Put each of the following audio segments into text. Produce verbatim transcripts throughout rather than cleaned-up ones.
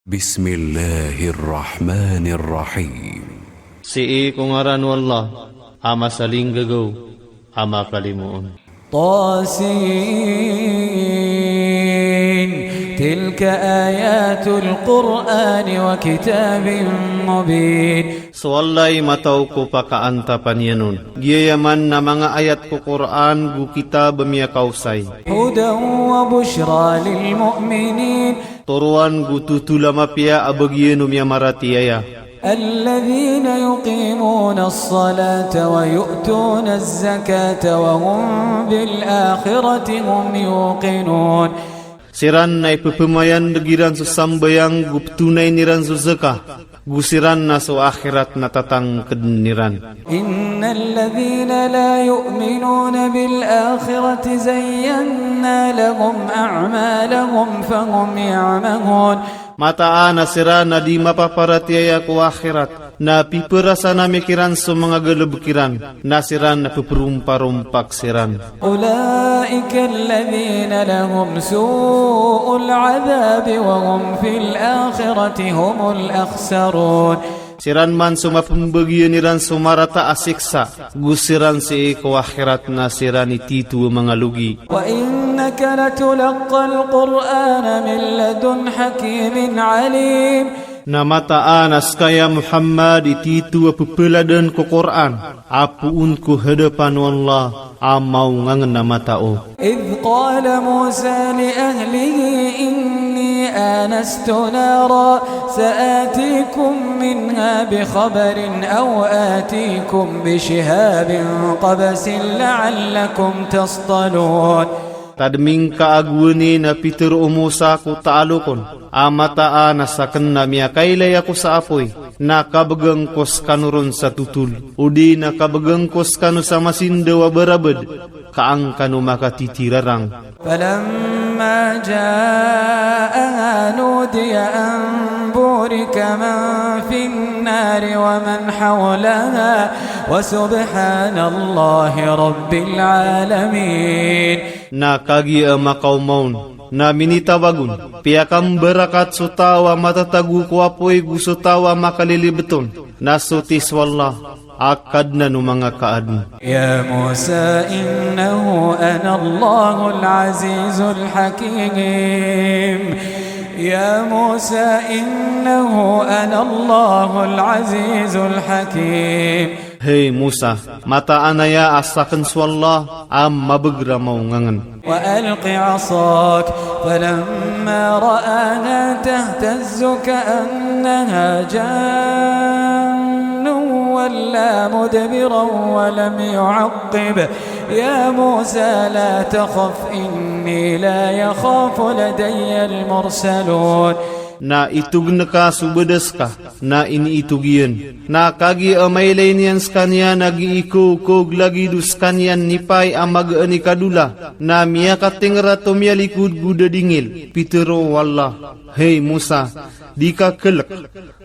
Bismillahirrahmanirrahim. Sii ko ngaran o Allah, a masalinggagaw, a makalimoon. Tasin. Tilka ayatul Qur'ani wa kitabim mubin. So Allah i mataw ko pakaantapan iyan on. Giyaya man na manga ayat ko Qur'an go kitab a miyakaosay. Hudan wa bushra lil mu'minin. Toroan go totol a mapiya a bagian o miyamaratiyaya. Alladhina yuqimunas salata wa yu'tunas zakata wa hum bil akhirati hum yuqinun. Siran na ipephamayandeg iran so sambayang go petonayn iran so zakat, go siran na so akhirat na tatangkeden iran. Innal ladhina la yu'minuna bil akhirati zayyanna lahum a'malahum fahum ya'mahun. Mataan a siran a di mapaparatiyaya ko akhirat, na piperasana mi kiran so manga galebek iran, na siran na peperomparompak siran. Ulaika alladhina lahum su'ul adhabi wa hum fil akhirati humul akhsarun. Siran man so mapembagian iran so marata a siksa, go siran sii ko akhirat na siran i tito a manga logi. Wa innaka latulaqqal Qur'ana min ladun hakimin alim. Na mataan a seka ya Muhammad i tito a pepeladen ko Qur'an a poon ko hadapan o Allah a maongangen a matao. Idh qala Musa li ahlihi inni anastu nara sa'atikum minha bi khabarin aw atikum bi shihabin qabasin la'allakum tastalun. Tadmingka a gowani na pitero o Musa ko taalok on a mataan a saken na miyakailay ako sa apoy, na kabegang ko sekano ron sa totol, odi na kabegang ko sekano sa masindaw a barabed, ka an kano makatitirarang. Falamma ja'aha nudiya an burika man fin nari wa man hawlaha wa subhanallahi rabbil alamin. Na kagiya a makaoma on, na minitawag on, piyakambarakat so taw a matatago ko apoy go so taw a makalilibet on, na so tig so Allah a Kadnan o manga kaadn. Ya Musa, innahu ana Allahul Azizul Hakim. Ya Musa, innahu ana Allahul Azizul Hakim. Hay Musa, mataan aya a saken so Allah a mabeger a maongangen. Wa alqi 'asak, falamma ra'aha tahtazzu ka'annaha jannun walla mudbiran wa lam yu'aqqib. Ya Musa, la takhaf, inni la yakhafu ladayyal mursalun. Na itogn ka so badas ka, na iniitog iyan. Na kagiya a mailay niyan sekaniyan a gii ko, ko lagid o sekaniyan nipay a magaan i kadola, na miyakatingrat o miyalikod go dadingil. Pitero o Allah, hay Musa, di ka kelek.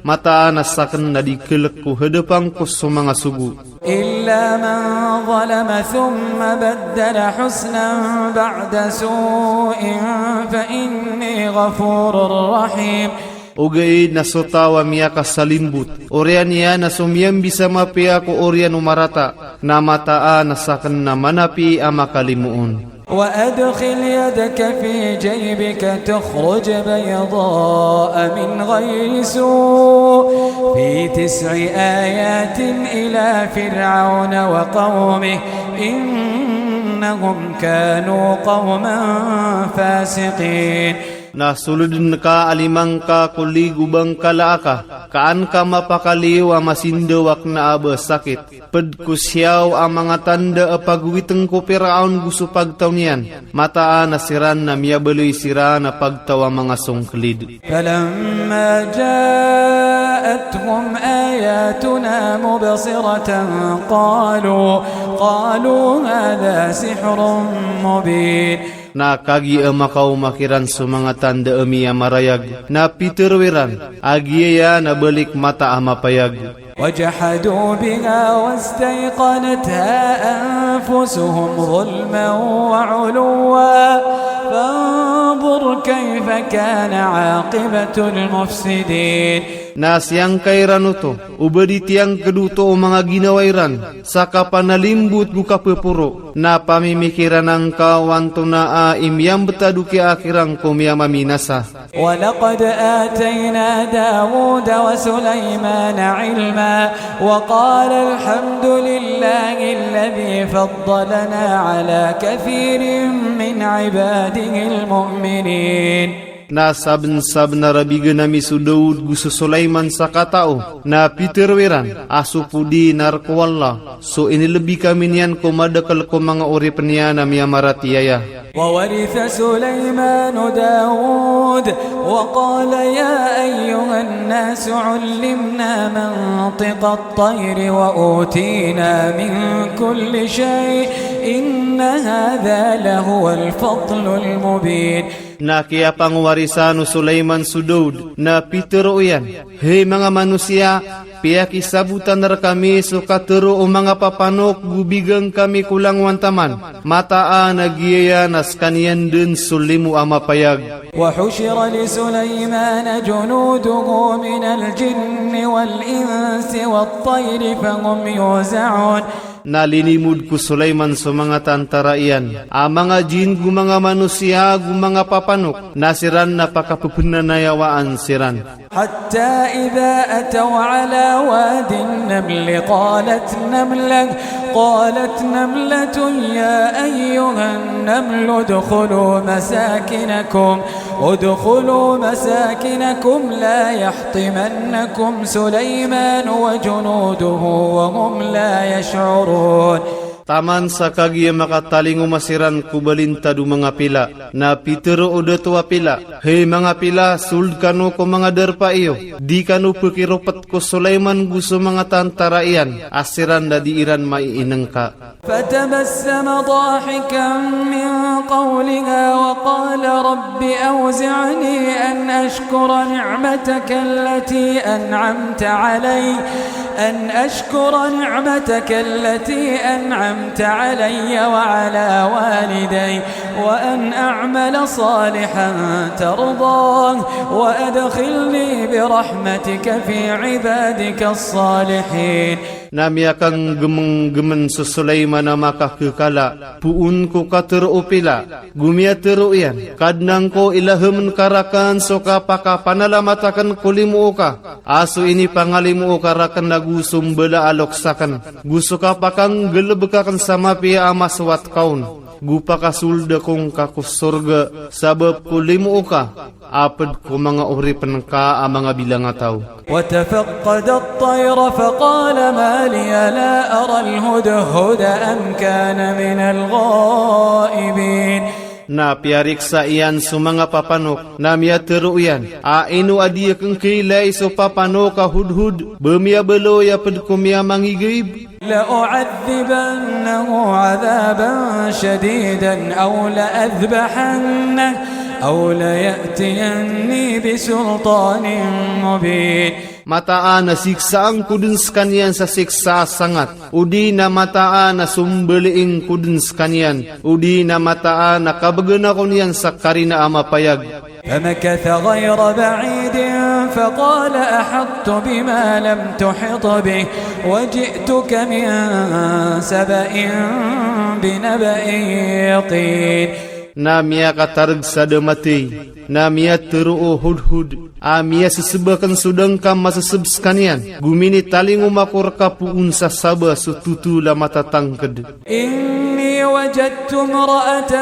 Mataan a saken na di kelek ko hadapan ko so manga sogo. Illa man zalama thumma baddala husnan ba'da su'in fa inni ghafurur rahim. Ogaid na so taw a miyakasalimbot, oriyan iyan na so miyambisa mapiya ko oriyan o marata, na mataan a saken na manapi a makalimoon. Wa adkhil yadaka fi jaybika tukhruj bayda'a min ghayri su', fi tis'i ayatin ila Fir'auna wa qawmihi, innahum kanu qawman fasiqin. Na soleden ka a lima ngka ko lig o bangkala aka, ka an ka mapakaliyo a masindaw a kena a ba sakit. Ped ko siyaw a manga tanda a pagowiteng ko Piraon go so pagtaw niyan, mataan a siran na miyabaloy siran a pagtaw a manga songkelid. Falamma ja'athum ayatuna mubsiratan qalu, qalu hadha sihrun mubin. Na kagiya a makaoma kiran so manga tanda a miyamarayag, na pitero iran a giyaya na balik mata a mapayag. Wajahadu biha wastayqanatha anfusuhum zulman wa 'uluwwa, فانظر كيف كان عاقبة المفسدين. Na siyangka iran oto, o ba di tiyangkd oto o manga ginawa iran sa kapanalimbot go kapphoro, na pamimikiran angka o antonaa i miyambtad o kiyaakhiran ko miyamaminasa. ولقد آتينا داود وسليمان علما وقال الحمد لله الذي فضلنا على كثير من عباده المؤمنين. Na sabnsabnar a bign ami so Daud go so Sulaiman sa katao, na pitharo iran a so podi na rk o Allah so inilbi kami niyan ko madakl ko manga oripn iyan a miyamaratiyaya. وورث سليمان داود وقال يا أيها الناس علمنا منطق الطير وأوتينا من كل شيء إن هذا لهو الفضل المبين. Na kiyapangwarisan o Sulaiman so Daud, na pitharo iyan, hay manga manosiya, piyakisabotan rkami so katharo o manga papanok go bigan kami ko langowan taman. Mataan a giyanan a skaniyan dn so limo a mapayag. وحشر لسليمان جنوده من الجن والإنس والطير فهم يوزعون. Na linimod ko Sulaiman so manga tantara iyan a manga jinn go manga manosiya go manga papanok, na siran na pakappnanayawaan siran. حتى إذا أتوا على واد النمل قالت نملة، قالت نملة يا أيها النمل ادخلوا مساكنكم، ادخلوا مساكنكم لا يحطمنكم سليمان وجنوده وهم لا يشعرون. Taman sa kagiya makatalingoma siran ko balintad o manga pila, na pitharo o dato a pila, hay manga pila, sold kano ko manga darpa iyo, di kano pkiropt ko Sulaiman go so manga tantara iyan, a siran na di iran maiinngka. فتبسم ضاحكا من قولها وقال رب أوزعني أن أشكر نعمتك التي أنعمت علي، أن أشكر نعمتك التي أنعمت علي وعلى والدي وأن أعمل صالحا ترضاه وأدخلني برحمتك في عبادك الصالحين. Na miyakanggemenggemen so Sulaiman a makakekala poon ko katharo o pila, go miyatharo iyan, Kadnan ko, ilahemen ka raken so kapakapanalamataken ko limo oka, a so inipangalimo oka raken ago so mbala a loks aken, go so kapakanggelebek aken sa mapiya a masowat ka on, go pakasold ako ngka ko sorga sabap ko limo oka, a pd ko manga oripen ka a manga bilangataw. وتفقد الطير فقال ما لي لا أرى الهدهد أم كان من الغائبين. Na piyariksa iyan so manga papanok, na miyatharo iyan a ino a di aken kailay so papanok a hudhud, ba miyabaloy a pd ko miyamangigaib. لأعذبنه عذابا شديدا أو لأذبحنه أو ليأتيني بسلطان مبين. Mataan a siksaan ko dn skaniyan sa siksa a sangat, odi na mataan a sombaliing ko dn skaniyan, odi na mataan a kabgan ako niyan sa karina a mapayag. فمكث غير بعيد فقال أحطت بما لم تحط به وجئتك من سبأ بنبأ يقين. Na miyakatarg sa da mathay, na miyatharo o hudhud a miyaseseb aken so da ngka maseseb skaniyan, go minitalingoma ko rka poon sa Saba so totol a matatangked. إني وجدت امرأة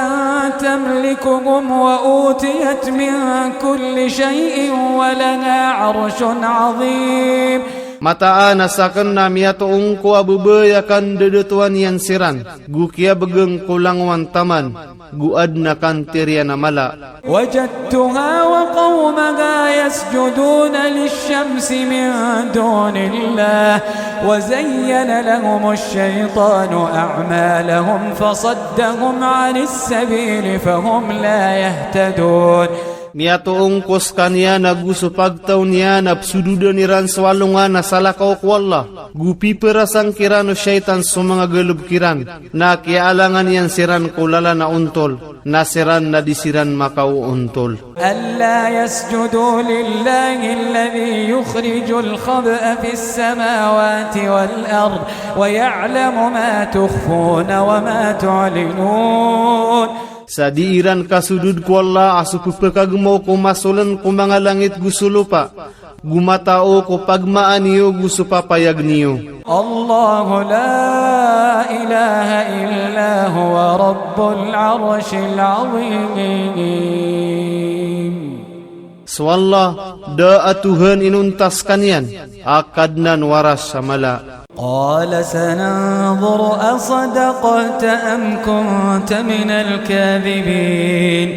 تملكهم وأوتيت من كل شيء ولها عرش عظيم. Mataan a saken na miyatoon ko a babay a kandadatoan iyan siran, go kiyabgan ko langowan taman, go adn a kantir iyan a mala. وجدتها وقومها يسجدون للشمس من دون الله وزين لهم الشيطان أعمالهم فصدهم عن السبيل فهم لا يهتدون. Miyatoon ko skaniyan ago so pagtaw niyan a psododan iran so alongan a salakaw ko Allah, go piperasang kiran o shaytan so manga galob kiran, na kiyaalangan iyan siran ko lalan a ontol, na siran na di siran makaoontol. ألا يسجدوا لله الذي يخرج الخبء في السماوات والأرض ويعلم ما تخفون وما تعلنون. Sa di iran kasodod ko Allah a so pepekagemaw ko masolen ko manga langit go so lopa, go matao ko pagmaan iyo go so papayag niyo. الله لا إله إلا هو رب العرش العظيم. So Allah, da a Tohan inonta skaniyan, a Kadnan o Aras a mala. قال سننظر أصدقت أم كنت من الكاذبين.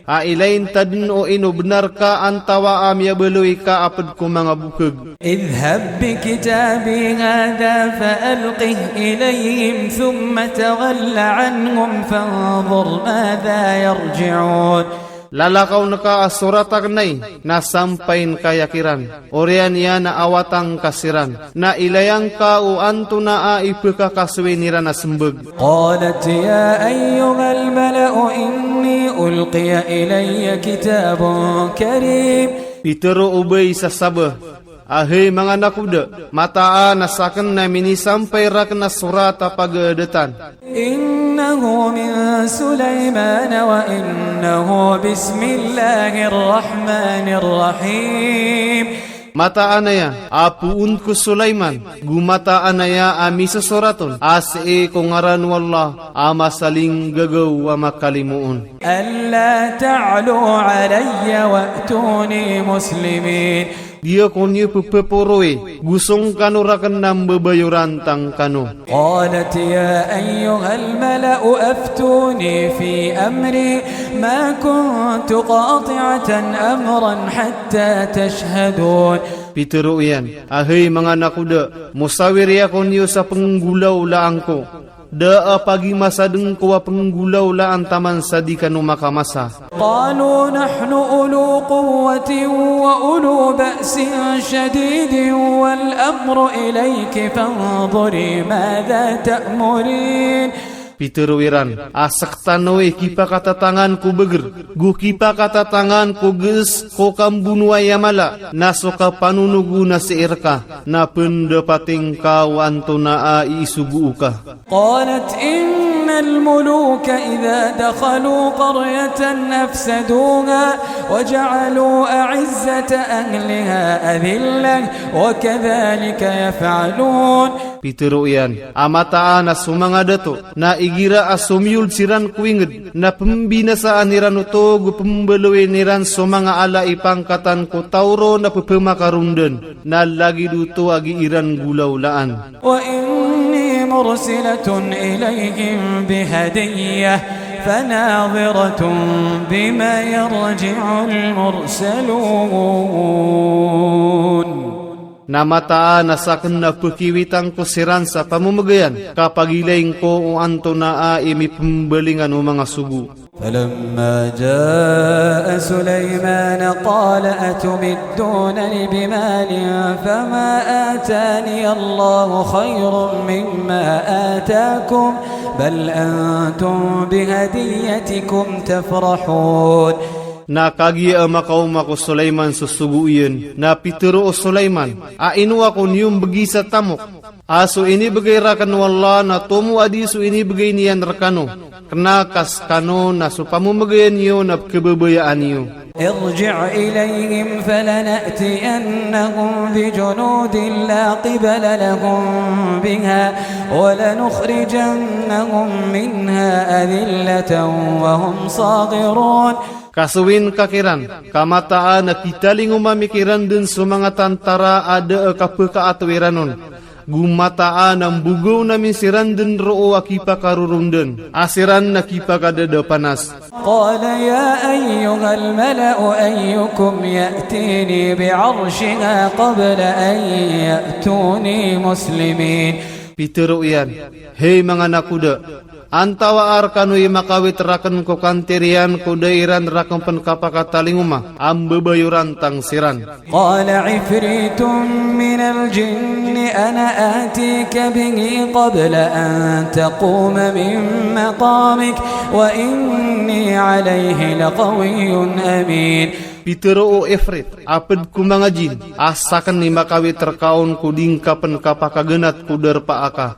A ilay ta den o ino benar ka antawa a miyabaloy ka a ped ko manga bokeg. اذهب بكتابي هذا فألقه إليهم ثم تول عنهم فانظر ماذا يرجعون. Lalakaw ngka a sorat aken ai, na sampayin ka iyan kiran. Oriyan iyan a awatan ka siran, na ilayan ka o antonaa i pekakasoy iran a sembag. قالت يا أيها الملأ إني ألقي إلي كتاب كريم. Pitero o bay sa Saba, a hay manga nakoda, mataan a saken na minisampay raken a sorat a pagaadatan. إنه من سليمان وإنه بسم الله الرحمن الرحيم. Mataan aya a poon ko Sulaiman, go mataan aya a misosorat on a sii ko ngaran o Allah a masalinggagaw a makalimoon. ألا تعلوا علي وأتوني مسلمين. Di ako niyo pepeporowi, go song kano raken a mbabayoran tangkano. قالت يا أيها الملأ أفتوني في أمري ما كنت قاطعة أمرا حتى تشهدون. Pitero iyan, a hay manga nakoda, mosawiri ako niyo sa penggolawlaan ko. Da a pagimasaden ko a penggolawlaan taman sa di kano makamasa. قالوا نحن أولو قوة وأولو بأس شديد والأمر إليك فانظري ماذا تأمرين. Pitero iran, a sektano i kipakatatangan ko beger, go kipakatatangan ko ges ko kambonoay a mala, na so kapanonogo na sii reka, na pendapating ka o antonaa i isogo oka. قالت إن الملوك إذا دخلوا قرية أفسدوها وجعلوا أعزة أهلها أذلة وكذلك يفعلون. Pitero iyan, a mataan a so manga dato, na igira a somiyold siran ko inged, na pembinasaan iran oto go pembaloyin iran so manga ala i pangkatan ko taw ron a pepemakarondan. Na lagid oto a gii ran golawlaan. وإني مرسلة إليهم بهدية فناظرة بما يرجع المرسلون. Na mataan a saken na pekiwitan ko siran sa pamemegayan, ka pagilay ngko o antonaa i mipembalingan o manga sogo. فلما جاء سليمان قال أتمدونني بمال فما آتاني الله خير مما آتاكم بل أنتم بهديتكم تفرحون. Na kagiya a makaoma ko Sulaiman so sogo iyan, na pitero o Sulaiman, a ino ako niyo mbegi sa tamok. A so inibegay raken o Allah na tomo a di so inibegay niyan rekano. Kena ka sekano na so pamemegayan iyo na pekebabayaan iyo. ارجع إليهم فلنأتينهم بجنود لا قبل لهم بها ولنخرجنهم منها أذلة وهم صاغرون. Kasowin ka kiran, ka mataan a kitalingoma mi kiran den so manga tantara a da a kapekaato iran on. Go mataan a mbogaw nami siran den roo a kipakarorondan, a siran na kipakadadapanas. قال يا أيها الملأ أيكم يأتيني بعرشها قبل أن يأتوني مسلمين. Pitero iyan, hay manga nakoda, Antawaa rkano i makawit rakn ko kantir iyan ko da iran rakn pn kapakatalingoma a mbabayorantang siran. قال عفريت من الجن أنا آتيك به قبل أن تقوم من مقامك وإني عليه لقوي أمين. Pitharo o Ifrit a pd ko manga jinn a sakn i makawit rka on ko di ngka pn kapakaganat ko darpa aka.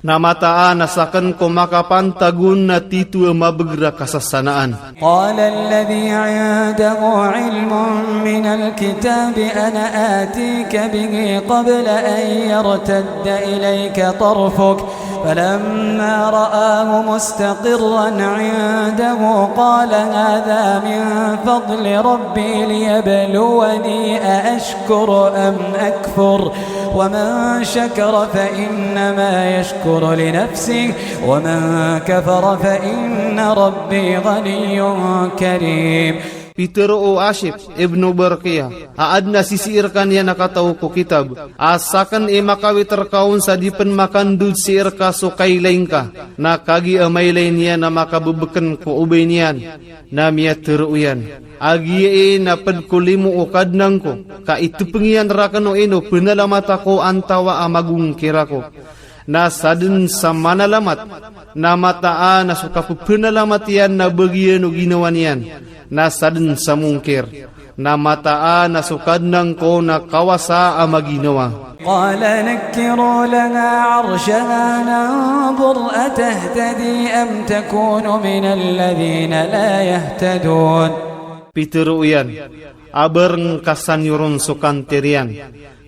Na mataan a sakn ko makapantag on na tito a mabgr a kasasanaan. قال الذي عنده علم من الكتاب أنا آتيك به قبل أن يرتد إليك طرفك فلما رآه مستقرا عنده قال هذا من فضل ربي ليبلوني أأشكر أم أكفر ومن شكر فإنما يشكر لنفسه ومن كفر فإن ربي غني كريم. Pitharo o Ashif ibn Barqiya a adn a sisii rkaniyan a kataw ko kitab a sakn i makawit rka on sa di pn makandod sii rka so kailay ngka, na kagiya mailay niyan a makabbkn ko obay niyan, na miyatharo iyan a giya i na pd ko limo o Kadnan ko ka itpng iyan rakn o ino pnalamat ako antawaa magongkir ako. Na sadn sa manalamat, na mataan a so kapphanalamatan iyan na bagian o ginawa niyan, na sadn sa mongkir, na mataan a so Kadnan ko na kawasa a maginawa. قال نكروا لها عرشها ننظر أتهتدي أم تكون من الذين لا يهتدون. Pitharo iyan a ba rngka sanyoron so kantir iyan.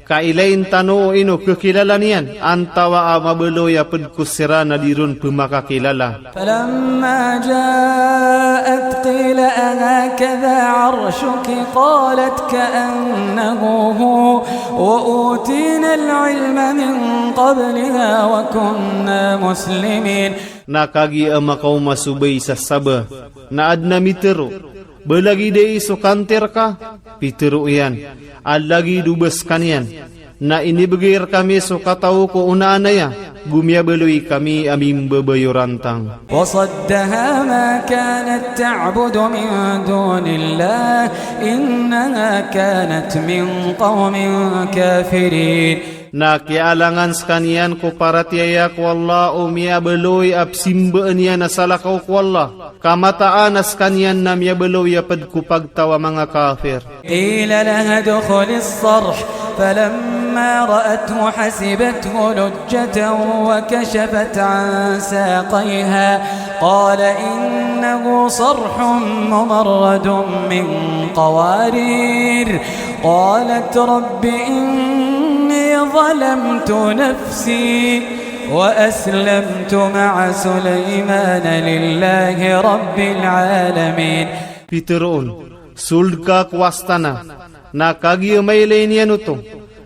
Kailayn tano o ino kakilala niyan, antawaa mabaloy a pd ko siran a di ron pmakakilala. فلما جاءت قيل أهكذا عرشك قالت كأنه هو وأوتينا العلم من قبلها وكنا مسلمين. Na kagiya makaoma so bay sa Saba, na adn a mitharo, ba lagid ai so kantir ka? Pitharo iyan a lagid o ba skaniyan na inibgay rkami so kataw ko onaan aya, go miyabaloy kami a mimbabayorantang. وصدها ما كانت تعبد من دون الله إنها كانت من قوم كافرين. Na kiyaalangan skaniyan ko paratiyaya ko Allah o miyabaloy a psimbaan iyan a salakaw ko Allah. Ka mataan a skaniyan na miyabaloy a pd ko pagtaw a manga kafir. قيل لها ادخلي الصرح فلما رأته حسبته لجة وكشفت عن ساقيها قال إنه صرح ممرد من قوارير قالت رب إني ظلمت نفسي وأسلمت مع سليمان لله رب العالمين. Pitharo on, sold ka ko astana, na kagiya mailay niyan oto,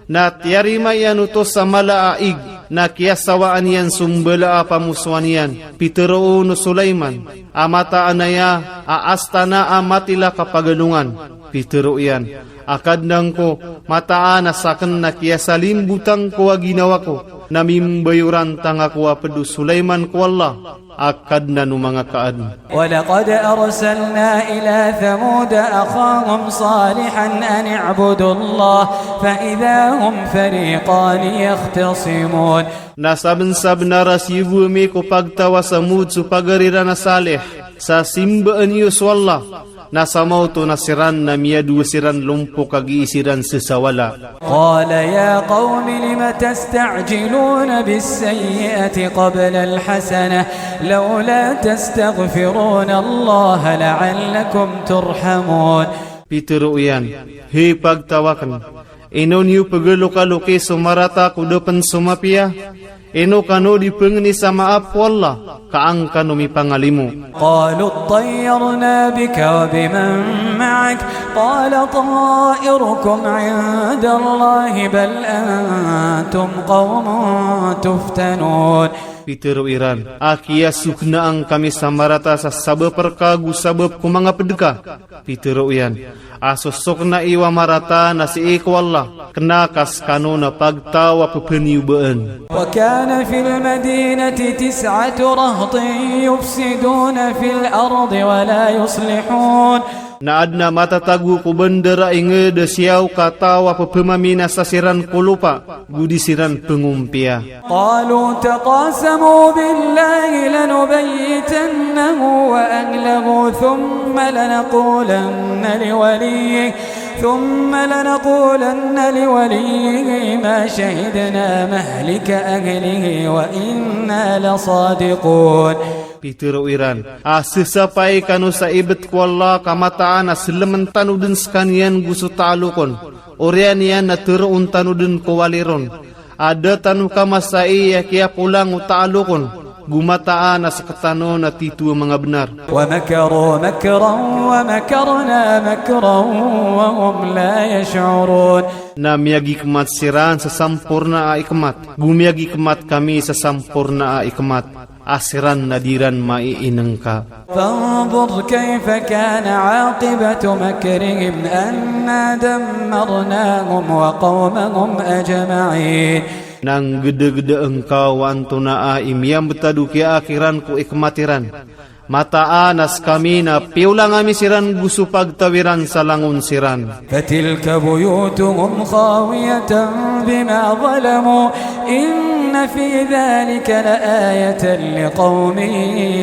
na tiyarima iyan oto sa mala a ig, na kiyasawaan iyan so mbala a pamosowan iyan. Pitharo on o Sulaiman a mataan aya a astana a matila kapagalongan. Pitharo iyan a Kadnan ko, mataan a sakn na kiyasalimbotang ko a ginawa ko, na mimbayorantang ako a pd o Sulaiman ko Allah a Kadnan o manga kaadn. ولقد أرسلنا إلى ثمود أخاهم صالحا أن اعبدوا الله فإذا هم فريقان يختصمون. Na sabnsabnar a siyogo ami ko pagtaw a Samud so pagari ran a Salih, sa simbaan iyo so Allah, na samaoto na siran na miyadowa siran lompok a gii siran sasawala. قال يا قوم لم تستعجلون بالسيئة قبل الحسنة لولا تستغفرون الله لعلكم ترحمون. Pitharo iyan, hay pagtaw akn, ino niyo pgalokaloki so marata ko da pn so mapiya? Ino kano di pangni sa maap o Allah, ka an kano mipangalimo? قالوا اطيرنا بك وبمن معك قال طائركم عند الله بل أنتم قوم تفتنون. Pitharo iran a kiyasoknaan kami sa marata sa sabap rka go sabap ko manga pd ka. Pitharo iyan a so sokna iyo a marata na sii ko Allah, kna ka skano na pagtaw a pphaniyobaen. وكان في المدينة تسعة رهط يفسدون في الأرض ولا يصلحون. Na adn a matatago ko bandar a ingd a siyaw ka taw a pphamaminasa siran ko lopa go di siran pngompiya. قالوا تقاسموا بالله لنبيتنه وأهله ثم لنقولن لوليه ثم لنقولن لوليه ما شهدنا مهلك أهله وإنا لصادقون. Pitharo iran a sesapay kano sa ibt ko Allah ka mataan a slmn tano dn skaniyan go so taalok on. Oriyan iyan na tharoon tano dn ko wali ron a da tano kamasai a kiyapolang o taalok on, go mataan a sktano na titho a manga bnar. ومكروا مكرا ومكرنا مكرا وهم لا يشعرون. Na miyagikmat siran sa samporna a ikmat, go miyagikmat kami sa samporna a ikmat, a siran na di ran maiinngka. فانظر كيف كان عاقبة مكرهم أنا دمرناهم وقومهم أجمعين. Na nggdagda ngka o antonaa i miyambtad o kiyaak iran ko ikmat iran. Mataan a skami na piyolang ami siran go so pagtaw iran sa langon siran. فتلك بيوتهم خاوية بما ظلموا إن في ذلك لآية لقوم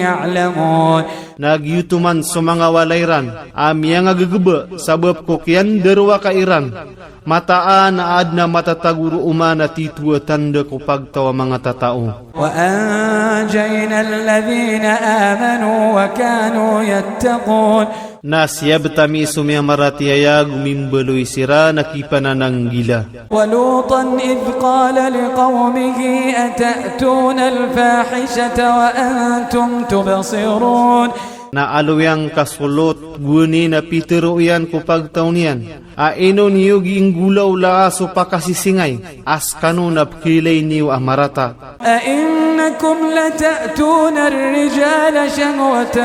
يعلمون. Na giyoto man so manga walay ran a miyangagagba sabap ko kiyandarowaka iran. Mataan a adn a matatago roo man a titho a tanda ko pagtaw a manga tatao. وأنجينا الذين آمنوا وكانوا يتقون. Na siyabt ami so miyamaratiyaya go mimbaloy siran a kipanananggila. ولوطا إذ قال لقومه أتأتون الفاحشة وأنتم تبصرون. Na aloyang ka so Lot, gowani na pitharo iyan ko pagtaw niyan a ino niyo gii nggolawlaa so pakasisingay a skano na pkhailay niyo a marata. أئنكم لتأتون الرجال شهوة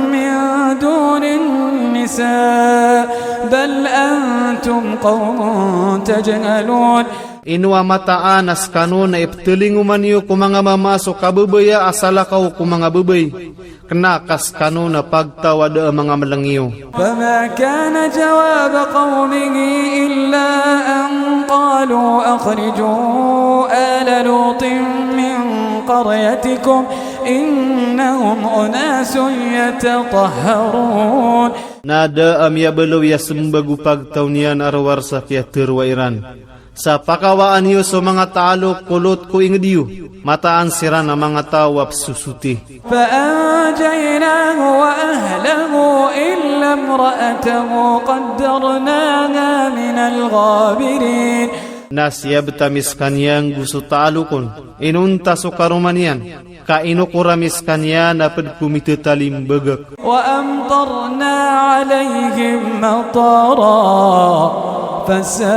من دون النساء بل أنتم قوم تجهلون. Ino a mataan a skano na ipthalingoman iyo ko manga mama so kababaya a salakaw ko manga babay, kna ka skano na pagtaw a da a manga mlng iyo. فما كان جواب قومه إلا أن قالوا أخرجوا آل لوط من قريتكم إنهم أناس يتطهرون. Na da a miyabaloy a smbag o pagtaw niyan a rowar sa kiyatharo iran. Sa pakawaan iyo so manga taalok ko Lot ko ingd iyo, mataan siran a manga taw a psosoti. فأنجيناه وأهله إلا امرأته قدرناها من الغابرين. Na siyabt ami skaniyan go so taalok on, inonta so karoma niyan, ka inokor ami skaniyan a pd ko mithatalimbagak. وأمطرنا عليهم مطرا فساء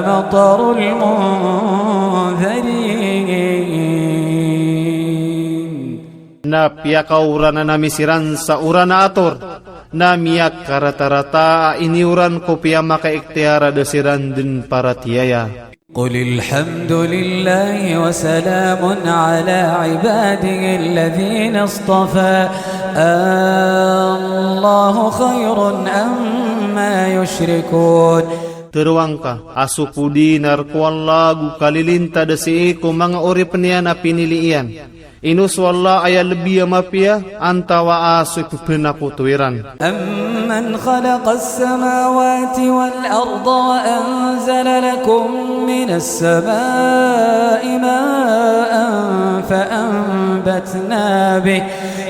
مطر المنذرين. Na piyakaoranan ami siran sa oran a ator, na miyakaratarata a inioran ko piyamakaikhtiyar a da siran dn paratiyaya. قل الحمد لله وسلام على عباده الذين اصطفى الله خير عما يشركون. Tharoa ngka a so podi na rk o Allah go kalilintad sii ko manga oripn iyan a pinili iyan. Ino so Allah a aya lbi a mapiya antawaa so ipphanakoto iran. أمن خلق السماوات والأرض وأنزل لكم من السماء ماء فأنبتنا به،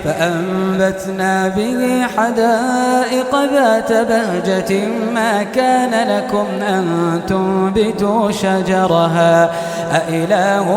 فأنبتنا به حدائق ذات بهجة ما كان لكم أن تنبتوا شجرها أإله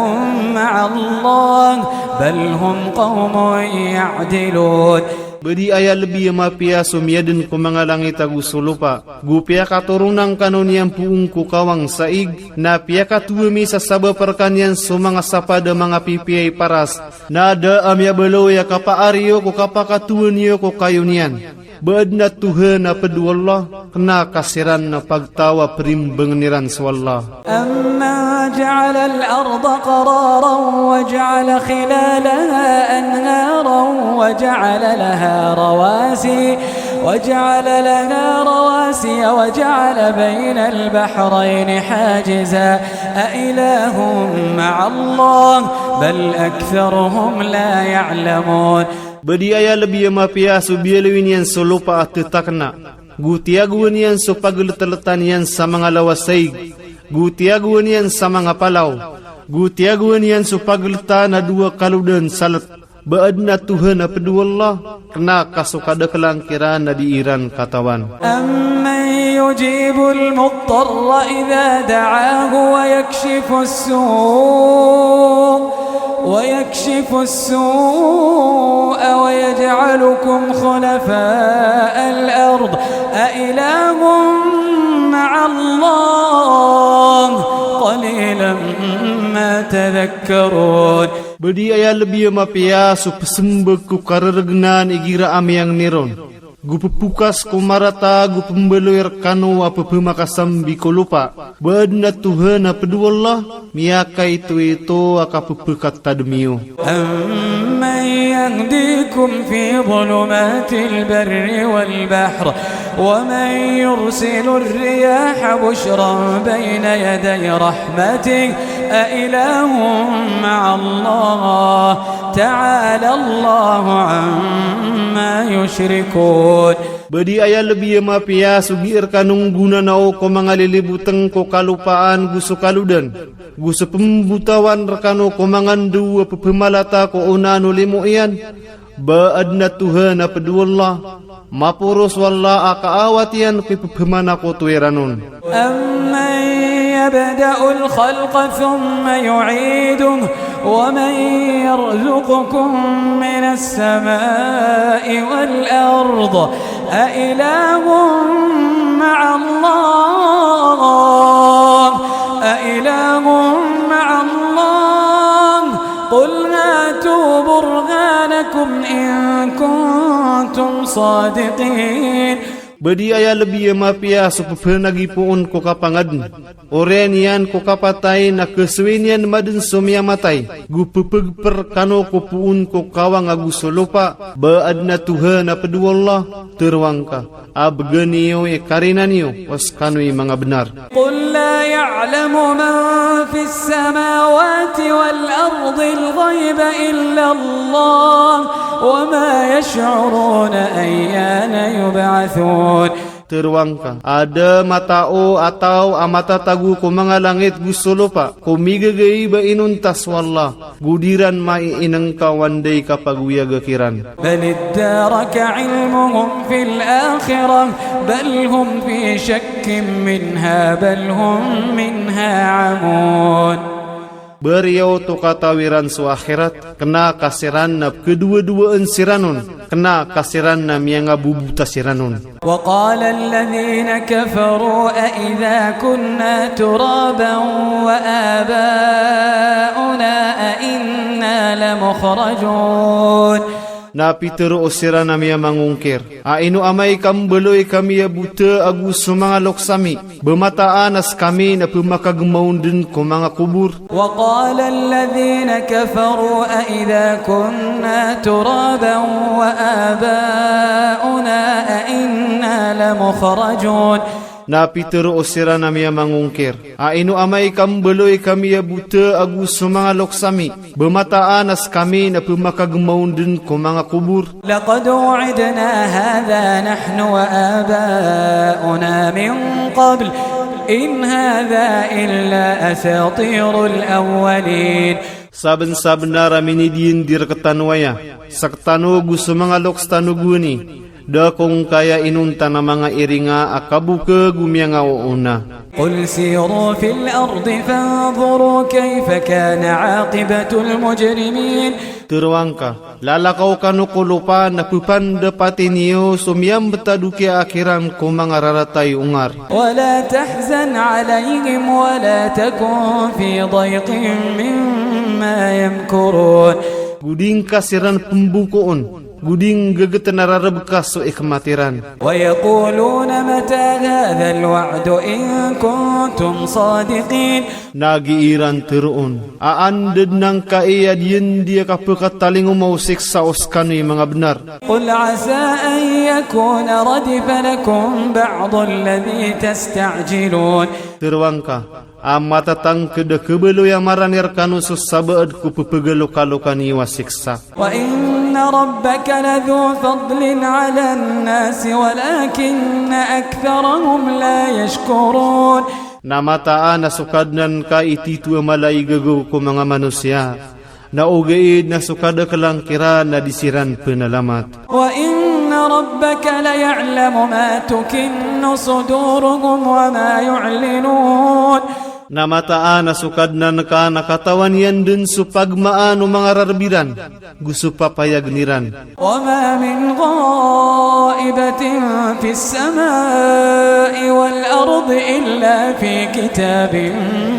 مع الله بل هم قوم يعدلون. Ba di aya lbi a mapiya so miyadn ko manga langit ago so lopa, go piyakatoron angkano niyan poon ko kawang sa ig, na piyakatowa mi sa sabap rkaniyan so manga sapad a manga pipiya i paras, na da a miyabaloy a kapaar iyo ko kapakatowa niyo ko kayo niyan. Ba adn a Tohan a pd o Allah, kna ka siran na pagtaw a primbangn iran so Allah. أمن جعل الأرض قرارا وجعل خلالها أنهارا وجعل لها رواسي، وجعل لها رواسي وجعل بين البحرين حاجزا، أإله مع الله، بل أكثرهم لا يعلمون. Ba di aya lbi a mapiya so biyaloy niyan so lopa a ttakna, go tiyagowan iyan so pagltltan iyan sa manga lawas a ig, go tiyagowan iyan sa manga palaw, go tiyagowan iyan so pagltan a dowa kalodan sa lt. Ba adn a Tohan a pd o Allah, kna ka so kadaklan kiran a di iran katawan. أمن يجيب المضطر إذا دعاه ويكشف السوء، ويكشف السوء ويجعلكم خلفاء الأرض، أإله مع الله، قليلا ما تذكرون. Ba di aya lbi a mapiya so psmbag ko karargnan igira a miyangni ron, go ppokas ko marata, go pmbaloy rkano a pphamakasambi ko lopa. Ba adn a Tohan a pd o Allah, miyakaitoito a kappkatadm iyo. أمن يهديكم في ظلمات البر والبحر، ومن يرسل الرياح بشرا بين يدي رحمته، أإله مع الله، تعالى الله عما يشركون. Ba di aya lbi a mapiya so gii rkano nggonanao ko manga lilibotng ko kalopaan go so kalodan, go so pmbotawan rkano ko manga ndao a pphamalata ko onaan o limo iyan. Ba adn a Tohan a pd o Allah, maporos o Allah a kaawat iyan ko ipphamakoto iran on. أمن يبدأ الخلق ثم يعيده ومن يرزقكم من السماء والأرض، أإله مع الله، أإله مع الله، قل هاتوا برهانكم إن كنتم صادقين. Ba di aya lbi a mapiya so pphanagi poon ko kapangadn, oriyan iyan ko kapatay na khasowii niyan madn so miyamatay, go ppgpr rkano ko poon ko kawang ago so lopa. Ba adn a Tohan a pd o Allah, tharoa ngka a bgan iyo i karina niyo o skano i manga bnar. قل لا يعلم من في السماوات والأرض الغيب إلا الله وما يشعرون أيان يبعثون. Tharoa ngka a da matao a taw a matatago ko manga langit go so lopa ko migagaiba inonta so Allah, go di ran maiinngka o anda i kapagoyaga kiran. بل ادارك علمهم في الآخرة بل هم في شك منها بل هم منها عمون. Ba riyaot o katawi ran so akhirat, kna ka siran na pkhadowadowaan siran on, kna ka siran na miyangabobota siran on. وقال الذين كفروا أإذا كنا ترابا وآباؤنا أإنا لمخرجون. Na pitharo siran a miyamangongkir a ino amay ka mbaloy kami a bota ago so manga loks ami, ba mataan a skami na pmakagmaon dn ko manga kobor. وقال الذين كفروا أإذا كنا ترابا وآباؤنا أإنا لمخرجون. Na pitharo siran a miyamangongkir a ino amay ka mbaloy kami a bota ago so manga loks ami, ba mataan a skami na pmakagmaon dn ko manga kobor. لقد وعدنا هذا نحن وآباؤنا من قبل إن هذا إلا أساطير الأولين. Sabnsabnar a minidiyandi rktano aya, sktano go so manga loks tano gowani, da ko ngkaya inonta na manga iringa a kabokag o miyangaoona. قل سيروا في الأرض فانظروا كيف كان عاقبة المجرمين. Tero angka, lalakaw kano ko lopa na pepandapati niyo so miyambetad o kiyakiran ko manga rarata i ongar. ولا تحزن عليهم ولا تكن في ضيق مما يمكرون. Go di ngka siran pembokoon, go di nggeget na rareb ka so ikmat iran. ويقولون متى هذا الوعد إن كنتم صادقين. Na giya iran teroon a anda den angkai a diyan di a kapekatalingoma o siksa o sekano i manga benar. قل عسى أن يكون ردف لكم بعض الذي تستعجلون. Tero angka a matatangked a kebaloy a marani rekano so sabaad ko pepegalokaloka niyo a siksa. وإن ربك لذو فضل على الناس ولكن أكثرهم لا يشكرون. Na mataan a so Kadnan ka i tito a mala i gegaw ko manga manosiya. Na ogaid na so kadakelang kiran na di siran penalamat. وإن ربك ليعلم ما تكن صدورهم وما يعلنون. Na mataan a so Kadnan ka na katawan iyan den so pagmaan o manga rareb iran, go so papayagen iran. وما من غائبة في السماء والأرض إلا في كتاب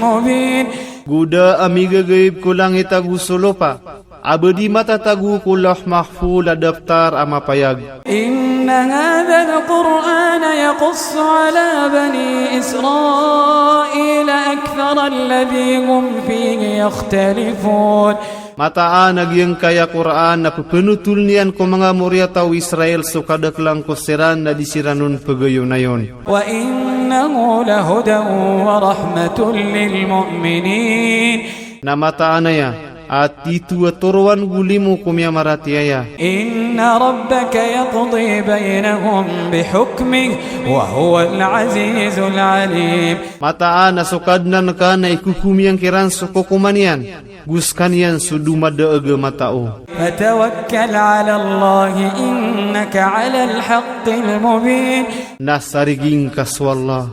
مبين. Go da a migagaib ko langit ago so lopa a ba di matatago ko Lawh Mahfudh a daptar a mapayag. إن هذا القرآن يقص على بني إسرائيل أكثر الذي هم فيه يختلفون. Mataan a giyangkaya Qur'an na pepenotol niyan ko manga moriyataw o Israel so kadakelang ko siran na di siran on pegayonayon. وإنه لهدى ورحمة للمؤمنين. Na mataan aya a tito a toroan go limo ko miyamaratiyaya. إن ربك يقضي بينهم بحكمه وهو العزيز العليم. Mataan a so Kadnan ka na ikokom iyan kiran so kokoman iyan, go sekaniyan so domadaag a matao. فتوكل على الله إنك على الحق المبين. Na sarigi ngka so Allah,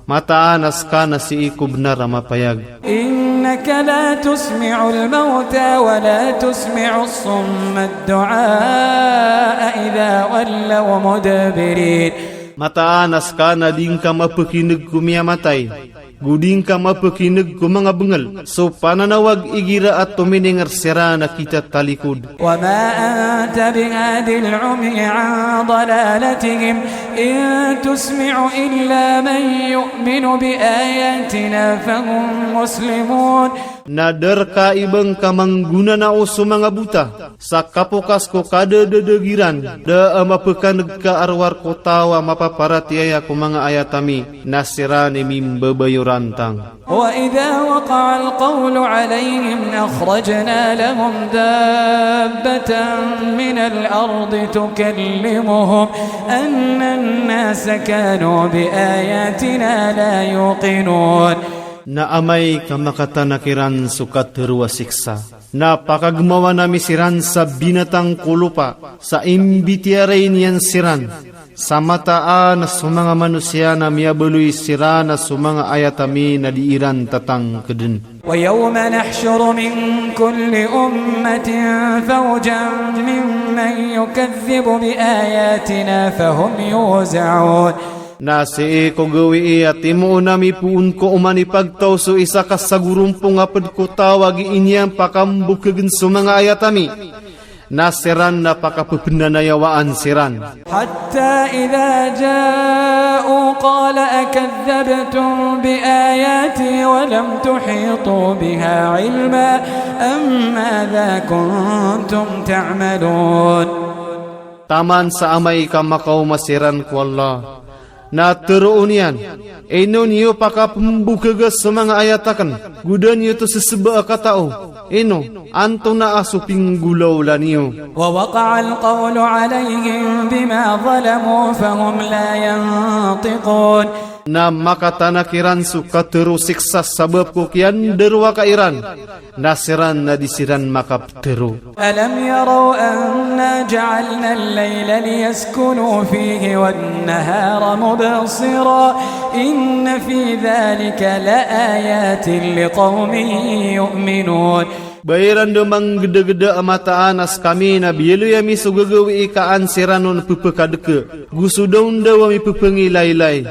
mataan a seka na sii ko benar a mapayag. إنك لا تسمع الموتى ولا تسمع الصم الدعاء إذا ولوا مدبرين. Mataan a seka na di ngka mapekineg ko miyamatay, go di ngka mapekineg ko manga bengel so pananawag igira a tomininger siran a kitatalikod. وما أنت بهاد العمي عن ضلالتهم إن تسمع إلا من يؤمن بآياتنا فهم مسلمون. Na da reka i ba ngka manggonanao so manga bota sa kapokas ko kadadadeg iran, da a mapekaneg ka a rowar ko taw a mapaparatiyaya ko manga ayat ami, na siran i mimbabayorantang. وإذا وقع القول عليهم أخرجنا لهم دابة من الأرض تكلمهم أن الناس كانوا بآياتنا لا يوقنون. Na amay ka makatanak iran so katero a siksa, na pakagemawan ami siran sa binatang ko lopa sa imbitiyarai niyan siran. Sa mataan a so manga manosiya na miyabaloy siran a so manga ayat ami na di iran tatangkeden. ويوم نحشر من كل أمة فوجا ممن يكذب بآياتنا فهم يوزعون. Na sii ko gawii a timoon ami poon ko oman i pagtaw so isa ka sagorompong a ped ko taw a gii niyan pakambokegen so manga ayat ami, na siran na pakapepenanayawaan siran. حتى إذا جاءوا قال أكذبتم بآياتي ولم تحيطوا بها علما أم ماذا كنتم تعملون. Taman sa amay ka makaoma siran ko Allah, na teroon iyan, ino niyo pakapembokega so manga ayat aken, go da niyo oto seseba a katao, ino, antonaa so pinggolawla niyo. ووقع القول عليهم بما ظلموا فهم لا ينطقون. Na makatanak iran so katharo siksa sabap ko kiyandarowaka iran, na siran na di siran makaptharo. ألم يروا أنا جعلنا الليل ليسكنوا فيه والنهار مبصرا إن في ذلك لآيات لقوم يؤمنون. Ba iran dn manggdagda a mataan a skami na biyaloy ami so gagawii ka an siran on pphakadka, go so dawndaw a mipphangilay-lay.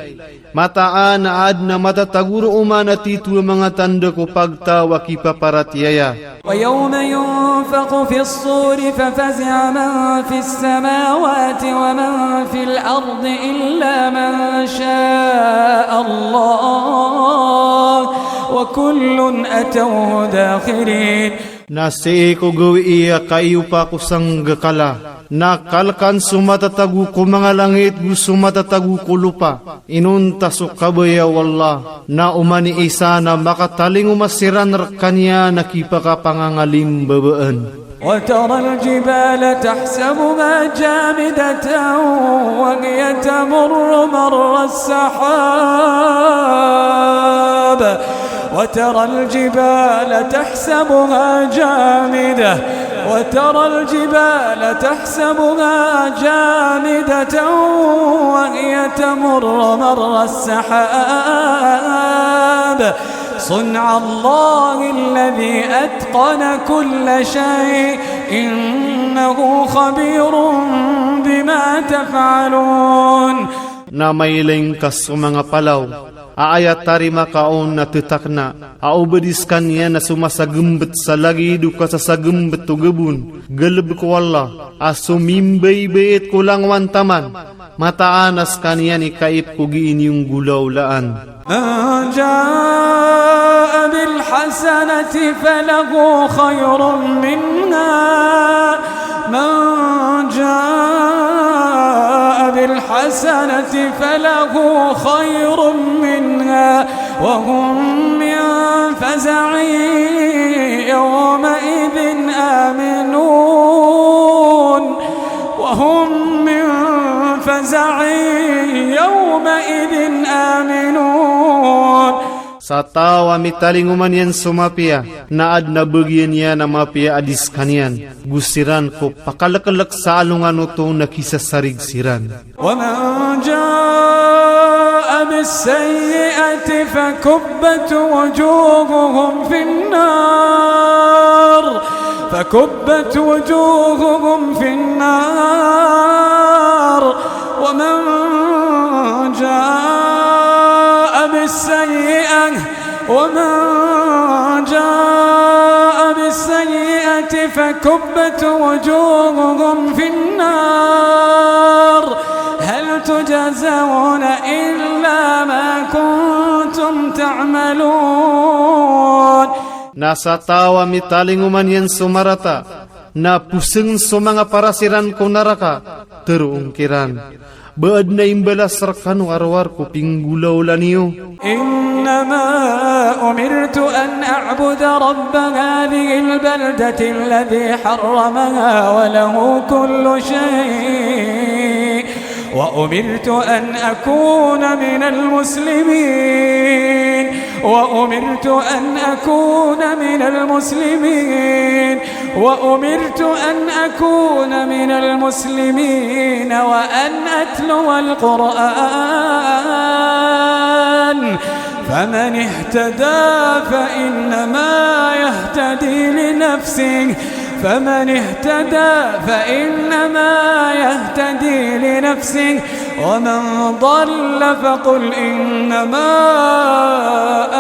Mataan a adn a matatago roo man a titho a manga tanda ko pagtaw a kipaparatiyaya. ويوم ينفخ في الصور ففزع من في السماوات ومن في الأرض إلا من شاء الله وكل أتوه داخرين. Na sii ko gawii a kaiyopa ko sanggakala, na kalkan so matatago ko manga langit go so matatago ko lopa. Inonta so kabaya o Allah, na oman i isa na makatalingoma siran rkaniyan a kipakapangangalimbabaan. وترى الجبال تحسبها جامدة وهي تمر مر السحاب وترى الجبال تحسبها جامدة وترى الجبال تحسبها جامدة وهي تمر مر السحاب صنع الله الذي أتقن كل شيء إنه خبير بما تفعلون. Na mailay ngka so manga palaw a aya tarima ka on na ttakna a o ba di skaniyan a so masagmbt sa lagid o kasasagmbt o gabon, galbk o Allah, a so mimbaybayt ko langowan taman, mataan a skaniyan i kaip ko gii niyo nggolawlaan. من جاء بالحسنة فله خير منها، من جاء بالحسنة فله خير منها، وهم من فزع يومئذ آمنون. وهم من فزع يومئذ آمنون. Sa taw a mitalingoma niyan so mapiya, na adn a bagian iyan a mapiya a di skaniyan, go siran ko pakalklk sa alongan oto na kisasarig siran. ومن جاء بالسيئة فكبت وجوههم في النار، فكبت وجوههم في النار، ومن جاء بالسيئة، ومن جاء بالسيئة فكبت وجوههم في النار، هل تجزون إلا ما كنتم تعملون. Na sa taw a mitalingoma niyan so marata, na posng so manga paras iran ko naraka, tharoon kiran, ba adn a imbalas rkano a rowar ko pinggolawla niyo. إنما أمرت أن أعبد رب هذه البلدة الذي حرمها وله كل شيء وأمرت أن أكون من المسلمين، وأمرت أن أكون من المسلمين، وأمرت أن أكون من المسلمين، وأن أتلو القرآن، فمن اهتدى فإنما يهتدي لنفسه، فمن اهتدى فإنما يهتدي لنفسه، ومن ضل فقل إنما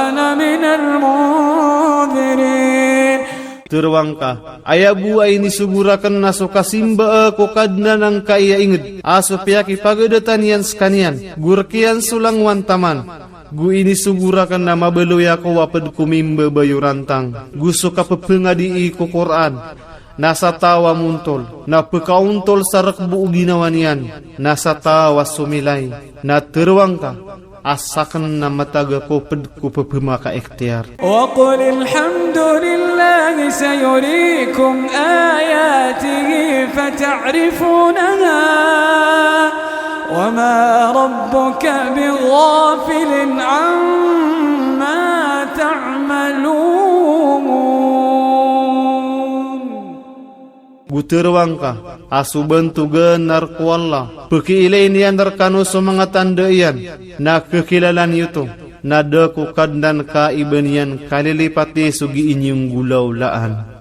أنا من المنذرين. Tharoa ngka, aya bo a inisogo rakn na so kasimbaa ko Kadnan angkai a ingd, a so piyakipagadatan iyan skaniyan, go rk iyan so langowan taman. Go inisogo rakn a mabaloy ako a pd ko mimbabay o rantang, go so kapphangadi ko Qur'an. Na sa taw a montol, na pkaontol sa rk bo o ginawa niyan, na sa taw a somilay, na tharoa ngka, a sakn na matag ako pd ko pphmakaikhtiyar. وقل الحمد لله سيريكم آياته فتعرفونها وما ربك بغافل عما تعملون. Go tharoang ka a so bantogan na rk o Allah, pkiilay niyan rkano so manga tanda iyan, na kakilala niyo oto, na da ko Kadnan ka i ba niyan kalilipati so gii niyo nggolawlaan.